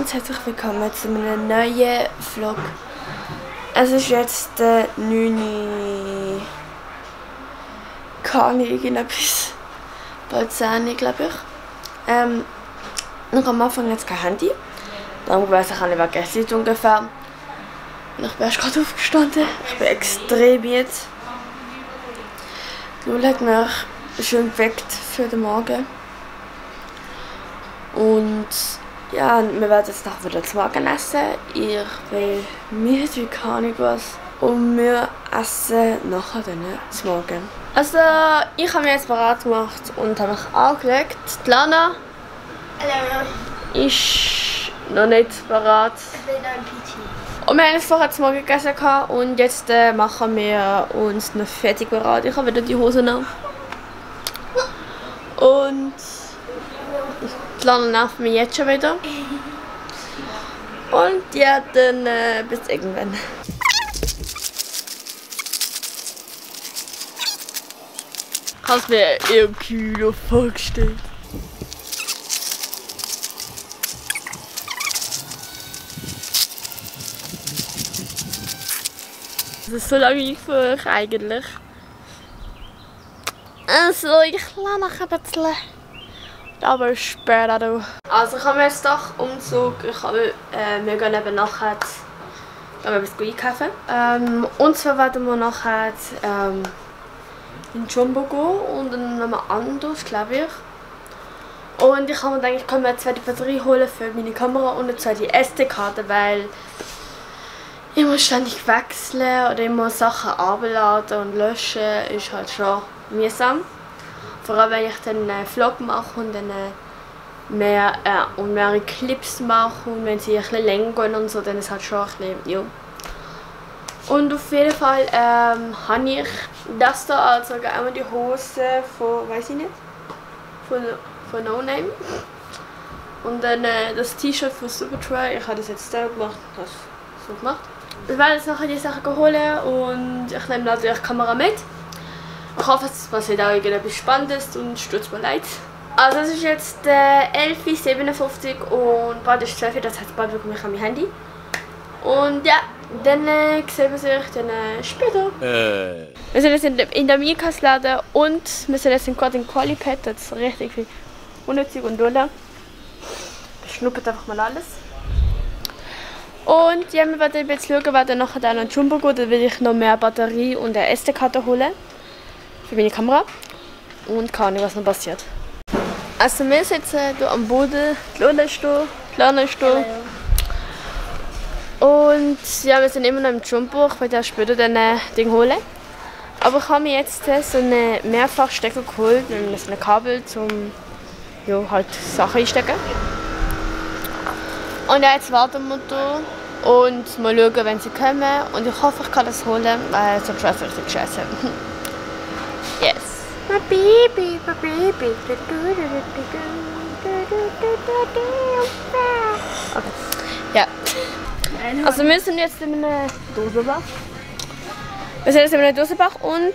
ganz herzlich willkommen zu einem neuen Vlog. Es ist jetzt der 9. Keine irgendetwas. Bald 10, glaube ich. Noch am Anfang jetzt kein Handy. Darum weiß ich nicht, was es ist ungefähr. Und ich bin erst gerade aufgestanden. Ich bin extrem müde. Lula hat mich schön geweckt für den Morgen. Und ja, wir werden jetzt nachher wieder zu Morgen essen. Ich bin müde wie keine Ahnung was. Und wir essen nachher dann zu Morgen. Also, ich habe mich jetzt bereit gemacht und habe mich angelegt. Die Lana ist noch nicht bereit. Ich bin ein PT. Und wir haben jetzt vorher zu Morgen gegessen und jetzt machen wir uns noch fertig bereit. Ich habe wieder die Hosen an. Und die Lana nervt mich jetzt schon wieder. Und ja, dann bis irgendwann. Ich habe es mir im Kilo vorgestellt. Das ist so lange für euch eigentlich. Also, ich lasse noch ein bisschen. Aber später du. Also, ich habe mir jetzt doch Umzug. Wir gehen eben nachher etwas einkaufen. Und zwar werden wir nachher in Jumbo gehen und dann nochmal anders, glaube ich. Und ich habe mir gedacht, ich kann mir eine zweite Batterie holen für meine Kamera und eine zweite SD-Karte, weil ich muss ständig wechseln oder immer Sachen abladen und löschen, ist halt schon mühsam. Vor allem wenn ich dann einen Vlog mache und dann mehrere Clips mache und wenn sie ein bisschen länger gehen und so, dann ist es halt schon ein bisschen, ja. Und auf jeden Fall habe ich das da, also einmal die Hose von, weiß ich nicht, von No Name. Und dann das T-Shirt von Superdry. Ich habe das jetzt selber gemacht, das so gemacht. Ich werde jetzt nachher die Sachen holen und ich nehme natürlich die Kamera mit. Ich hoffe, es passiert auch irgendetwas Spannendes und es tut mir leid. Also es ist jetzt 11:57 Uhr und bald ist 12 Uhr, das heißt bald bekomme ich mein Handy. Und ja, dann sehen wir sich dann später. Wir sind jetzt in der Mikasladen und wir sind jetzt gerade in Qualipad, das ist richtig viel unnötig und dolle. Schnuppert einfach mal alles. Und ja, wir werden jetzt schauen, werden nachher dann an Jumbo gehen, dann will ich noch mehr Batterie und eine SD-Karte holen. Für meine Kamera. Und keine Ahnung, was noch passiert. Also wir sitzen hier am Boden, die Lola ist da, die Lana ist da. Und ja, wir sind immer noch im Jumbo, ich werde ja später dann ein Ding holen. Aber ich habe mir jetzt so einen Mehrfachstecker geholt, nämlich so ein Kabel zum halt Sachen einstecken. Und ja, jetzt warten wir da und mal schauen, wenn sie kommen. Und ich hoffe, ich kann das holen, weil sonst wäre es richtig scheiße. Yes. My baby, my baby. Okay. Ja. Also wir sind jetzt in einem Dosenbach. Und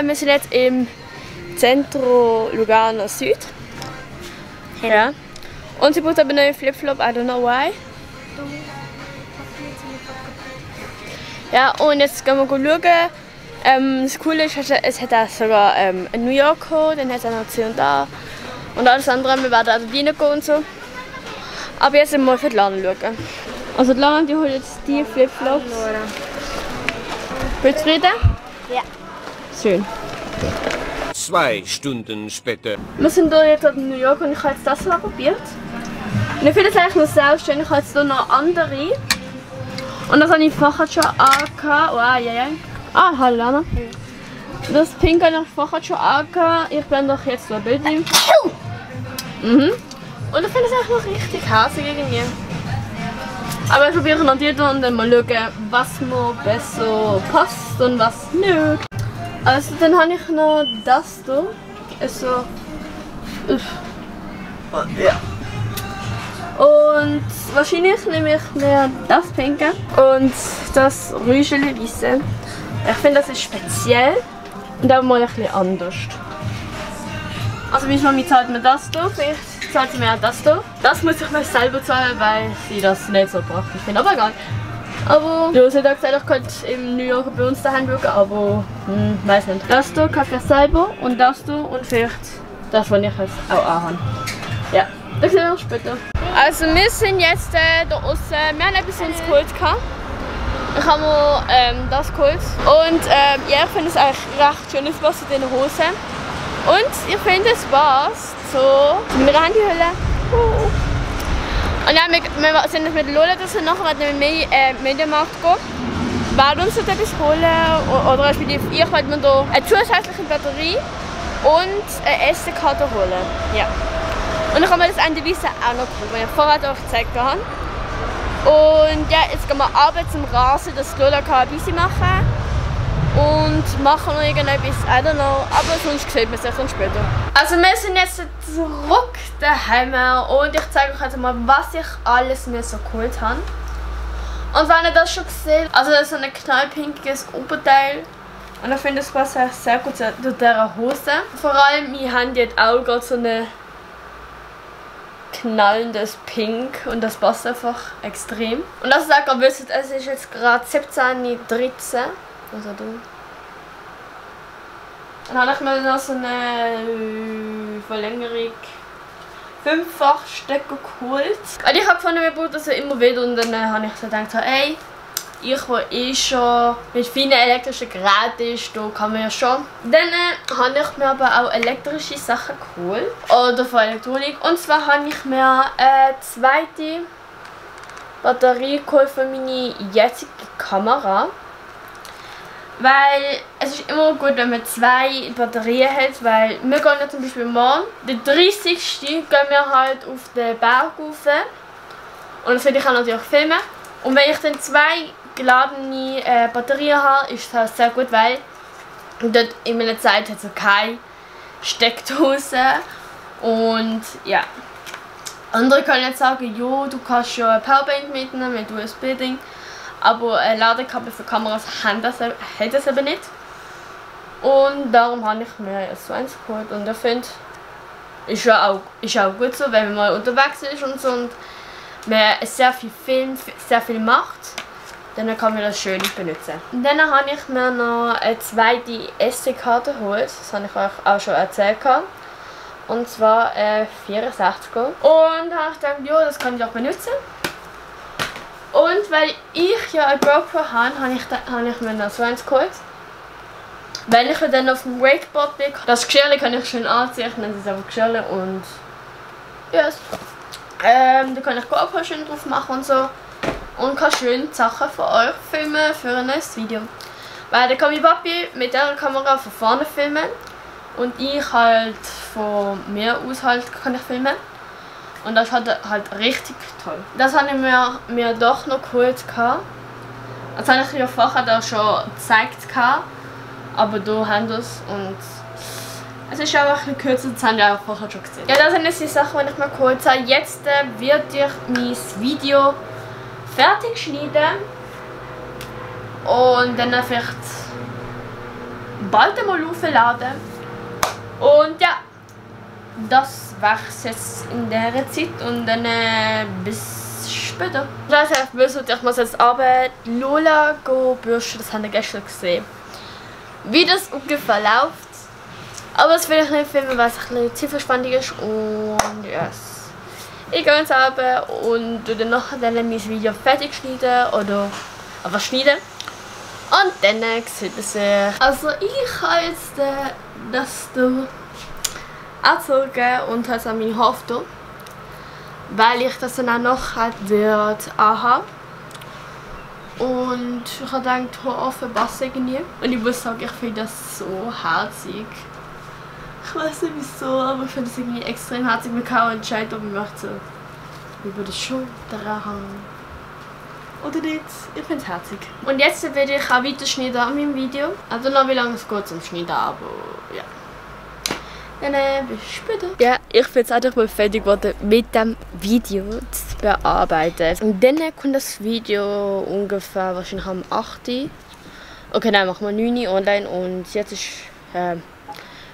wir sind jetzt im Centro Lugano Süd. Ja. Und sie braucht aber neue Flipflop, I don't know why. Ja, und jetzt gehen wir schauen. Das Coole ist, es hat auch sogar ein New York gehabt, dann hat es auch noch C&A und alles andere. Wir werden also reingehen und so. Aber jetzt mal für die Lana schauen. Also die Lana, die holt jetzt die Flipflops. Bist du zufrieden? Ja. Schön. 2 Stunden später. Wir sind hier jetzt in New York und ich habe jetzt das mal probiert. Und ich finde es eigentlich noch sehr schön. Ich habe jetzt hier noch andere. Und das habe ich vorher schon angehabt. Oh, ja. Ah, hallo Lana. Das Pink habe ich vorher schon angehabt. Ich blende doch jetzt noch ein Bild rein. Und ich finde es eigentlich noch richtig hässlich irgendwie. Aber ich probiere noch die und dann mal schauen, was mir besser passt und was nicht. Also dann habe ich noch das hier. Also, ja. Und wahrscheinlich nehme ich mir das Pinke und das Rüscheli Weisse. Ich finde, das ist speziell und auch mal ein bisschen anders. Also meine Mami zahlt mir das hier, vielleicht zahlt sie mir auch das hier. Das muss ich mir selber zahlen, weil sie das nicht so praktisch finden. Aber egal. Aber du hast ja gesagt, ich könnte im New York bei uns daheim schauen, aber weiß nicht. Das hier kaufe ich selber und das hier und vielleicht das, was ich jetzt auch anhabe. Ja, das sehen wir uns später. Also wir sind jetzt da außen. Wir haben etwas uns geholt. Ich habe mir das geholt. Und ja, ich finde es eigentlich recht schön, es passt zu den Hosen. Und ich finde es passt so. Wir haben die Hülle. Und ja, wir sind jetzt mit Lola draußen, nachher werden wir in den Mediamarkt gehen. Werden uns dort etwas holen, oder respektive ich werde mir hier eine zusätzliche Batterie und eine SD-Karte holen. Ja. Und dann kann man das Ende Wiese auch noch geholt, weil ich vorher euch gezeigt habe. Und ja, jetzt gehen wir Arbeit zum Rasen, dass Lola ein bisschen machen kann. Und machen noch irgendetwas, I don't know, aber sonst sieht man sich dann später. Also wir sind jetzt zurück daheim und ich zeige euch jetzt mal, was ich alles mir so geholt habe. Und wenn ihr das schon gesehen habt, also das ist so ein knallpinkiges Oberteil. Und ich finde, es passt sehr gut zu dieser Hose. Vor allem, wir haben jetzt auch gerade so ein knallendes Pink und das passt einfach extrem. Und das ist auch gerade wisst, es ist jetzt gerade 17:13 Uhr. Also du. Dann habe ich mir noch so eine Verlängerung 5-fach Stecker geholt. Und ich habe gefunden, mir braucht das ja immer wieder und dann habe ich so gedacht, hey, ich will eh schon mit vielen elektrischen Geräten ist, da kann man ja schon. Dann habe ich mir aber auch elektrische Sachen geholt. Oder von Elektronik. Und zwar habe ich mir eine zweite Batterie geholt für meine jetzige Kamera. Weil es ist immer gut, wenn man 2 Batterien hat, weil wir gehen ja zum Beispiel morgen, den 30. gehen wir halt auf den Berg rauf. Und das werde ich auch natürlich filmen. Und wenn ich dann 2 geladene Batterien habe, ist das halt sehr gut, weil dort in meiner Zeit hat es keine Steckdose. Und ja. Andere können jetzt sagen, jo, du kannst schon ein Powerbank mitnehmen mit USB-Ding. Aber Ladekabel für Kameras hat das eben nicht. Und darum habe ich mir so eins geholt. Und ich finde, ist ja auch gut so, wenn man mal unterwegs ist und so und man sehr viel filmt, sehr viel macht, dann kann man das schön benutzen. Und dann habe ich mir noch eine zweite SD-Karte geholt. Das habe ich euch auch schon erzählt. Und zwar 64er. Und da habe ich gedacht, ja, das kann ich auch benutzen. Und weil ich ja eine GoPro habe ich mir noch so eins geholt. Wenn ich dann auf dem Wakeboard bin, das Geschirr kann ich schön anziehen, ich nenne es einfach Geschirr und yes. Da kann ich GoPro schön drauf machen und so. Und kann schön Sachen für euch filmen für ein neues Video. Weil da kann mein Papi mit der Kamera von vorne filmen und ich halt von mir aus halt kann ich filmen. Und das hat halt richtig toll. Das habe ich mir doch noch geholt. Das habe ich ja vorher schon gezeigt. Aber da haben wir es. Und es ist auch ein bisschen kürzer, das haben wir auch vorher schon gesehen. Ja, das sind jetzt die Sachen, die ich mir geholt habe. Jetzt werde ich mein Video fertig schneiden. Und dann vielleicht bald einmal aufladen. Und ja. Das war's jetzt in dieser Zeit und dann bis später. Das heißt, ich muss jetzt aber Lola bürsten, das haben wir gestern gesehen. Wie das ungefähr läuft. Aber das will ich nicht filmen, weil es ein bisschen zeitverschwendung ist und yes. Ich gehe jetzt aber und dann nachher mein Video fertig schneiden oder einfach schneiden. Und dann sieht es sich. Also ich habe jetzt das hier angezogen und habe es an meinen Haftung, weil ich das dann auch noch wird anhaben. Und ich habe gedacht, hör auf, passt irgendwie. Und ich muss sagen, ich finde das so herzig. Ich weiß nicht wieso, aber ich finde es irgendwie extrem herzig. Man kann auch entscheiden, ob man möchte so über die Schulter hängen oder nicht. Ich finde es herzig. Und jetzt werde ich auch weiter schneiden an meinem Video. Also noch wie lange es geht zum Schneiden, aber ja. Dann bis später. Ja, ich bin jetzt einfach mal fertig geworden mit dem Video zu bearbeiten. Und dann kommt das Video ungefähr wahrscheinlich am 8. Okay, dann machen wir 9 online und jetzt ist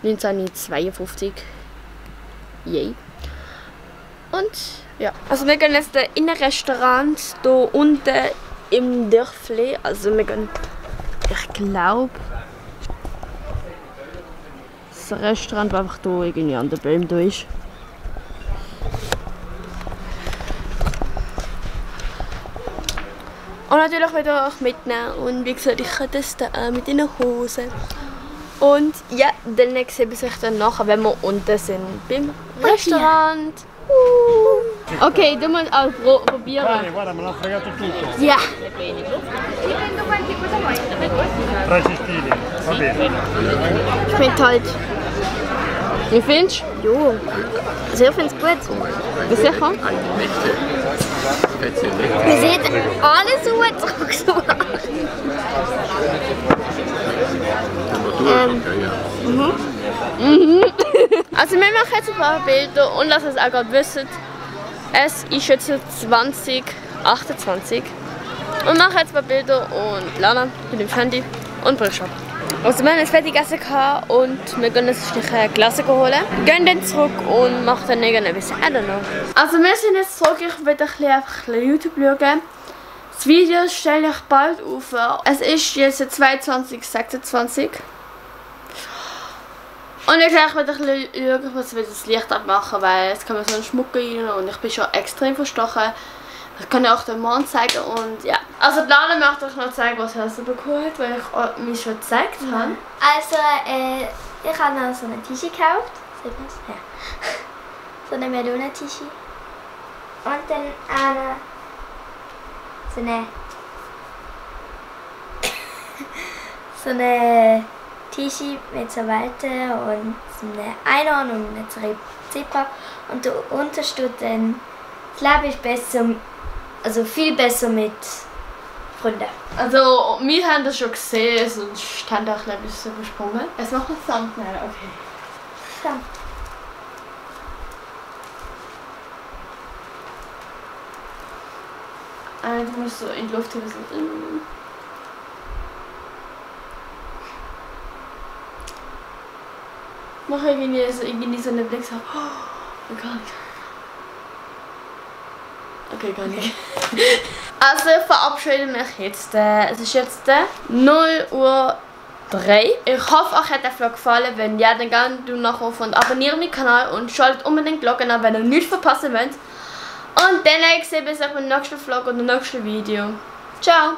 19:52. Yay. Und ja. Also wir gehen jetzt in ein Restaurant hier unten im Dörfli. Also wir gehen, ich glaube, das Restaurant, das einfach hier irgendwie an der Bäume da ist. Und natürlich wieder auch mitnehmen. Und wie gesagt, ich kann das dann mit in den Hosen. Und ja, dann sehen wir sich dann nachher, wenn wir unten sind beim Restaurant. Ok, du musst auch probieren. Pane, guarda, me l'ha fregato tutto. Ja. 3 cestini, va bene. Schmeckt halt. Wie findest du? Jo. Also ich finde es gut. Das sicher? Wir sehen alles so zurück. Also wir machen jetzt ein paar Bilder und dass ihr es auch gerade wisst, es ist jetzt 2028 und machen jetzt ein paar Bilder und Lana mit dem Handy und Brüste. Also wir haben jetzt fertig gegessen und wir gehen jetzt ein Glas holen, gehen dann zurück und machen dann irgendetwas. I don't know. Also wir sind jetzt zurück, ich will einfach YouTube schauen. Das Video stelle ich bald auf. Es ist jetzt 22:26. Und ich werde schauen, was wir das Licht abmachen, weil es kann so einen Schmuck rein und ich bin schon extrem verstochen. Das kann ich auch dem Mann zeigen und ja. Also Lana möchte euch noch zeigen, was er so bekommen hat, weil ich mich schon gezeigt habe. Also, ich habe noch so ein T-Shirt gekauft. Sieht man es? Ja. So eine Melone-T-Shirt. Und dann eine so eine T-Shirt mit so Walten und so eine Einhorn und eine Zebra. Und darunter steht dann, das Leben ist besser, also viel besser mit Freunden. Also wir haben das schon gesehen, sonst haben wir auch ein bisschen übersprungen. Jetzt machen wir Thumbnail, okay. So. Du musst so in die Luft heben. Mach irgendwie so einen Blick so. Oh, gar nicht. Okay, gar nicht. Also ich verabschiede mich jetzt. Es ist jetzt 0:03 Uhr. Ich hoffe, euch hat der Vlog gefallen. Wenn ja, dann geht nachher auf und abonniert meinen Kanal und schaltet unbedingt die Glocke an, wenn ihr nichts verpassen wollt. Und dann sehen wir uns beim nächsten Vlog und im nächsten Video. Ciao!